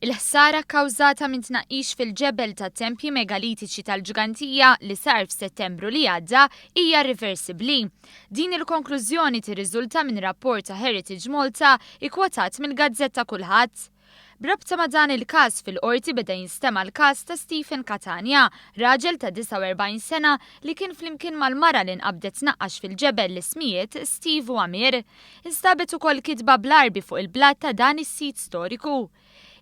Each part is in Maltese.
Il-ħsara kkawżata minn tnaqqix fil-ġebel tat-tempji megalitiċi tal-Ġgantija li sar f'Settembru li għadda hija rriversibbli. Din il-konklużjoni tirriżulta minn rapport ta' Heritage Malta ikkwotat mill-gazzetta Kulħadd. B'rabta ma' dan il-każ fil-Qorti beda jinstema' l-każ ta' Stephen Catania, raġel ta' 49 sena li kien flimkien mal-mara li nqabdet tnaqqax fil-ġebel l-ismijiet Steve u Amir. Instabet ukoll kitba bl-Għarbi fuq il-blat ta' dan is-sit storiku.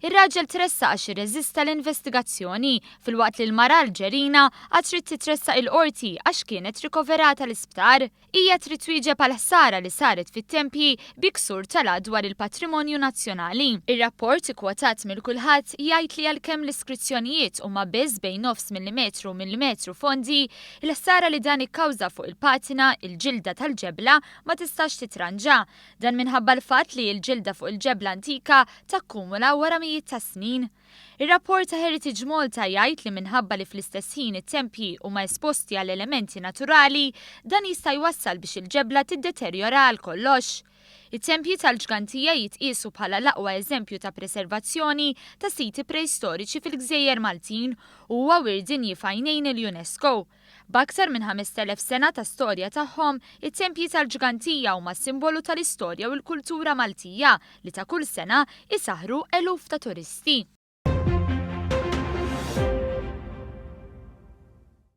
Ir-raġel tressaq għax irreżista l-investigazzjoni, filwaqt li l-mara Alġerina għad trid titressaq il-Qorti għax kienet rikoverata l-isptar. Hija trid twieġeb għall-ħsara li saret fit-tempji bi ksur tal-Att dwar il-Patrimonju Nazzjonali. Ir-rapport ikkwotat mill-Kulħadd jgħid li għalkemm l-iskrizzjonijiet huma biss bejn nofs millimetru u millimetru fondi, il-ħsara li dan ikkawża fuq il-patina, il-ġilda tal-ġebla, ma tistax titranġa. Dan minħabba l-fatt li l-ġilda fuq il-ġebla antika takkumula wara mijiet ta' snin. Ir-rapport ta' Heritage Malta jgħid li minħabba li fl-istess ħin it-tempji huma esposti għal elementi naturali, dan jista' jwassal biex il-ġebla tiddeterjora għal kollox. It-tempji tal-Ġgantija jitqiesu bħala l-aqwa eżempju ta' preservazzjoni ta' siti preistoriċi fil-gżejjer Maltin u huwa wirt dinji f'għajnejn il-UNESCO. B'aktar minn 5,000 sena ta' storja tagħhom, it-tempji tal-Ġgantija huma simbolu tal-istorja u l-kultura Maltija li ta' kull sena isaħħru eluf ta' turisti.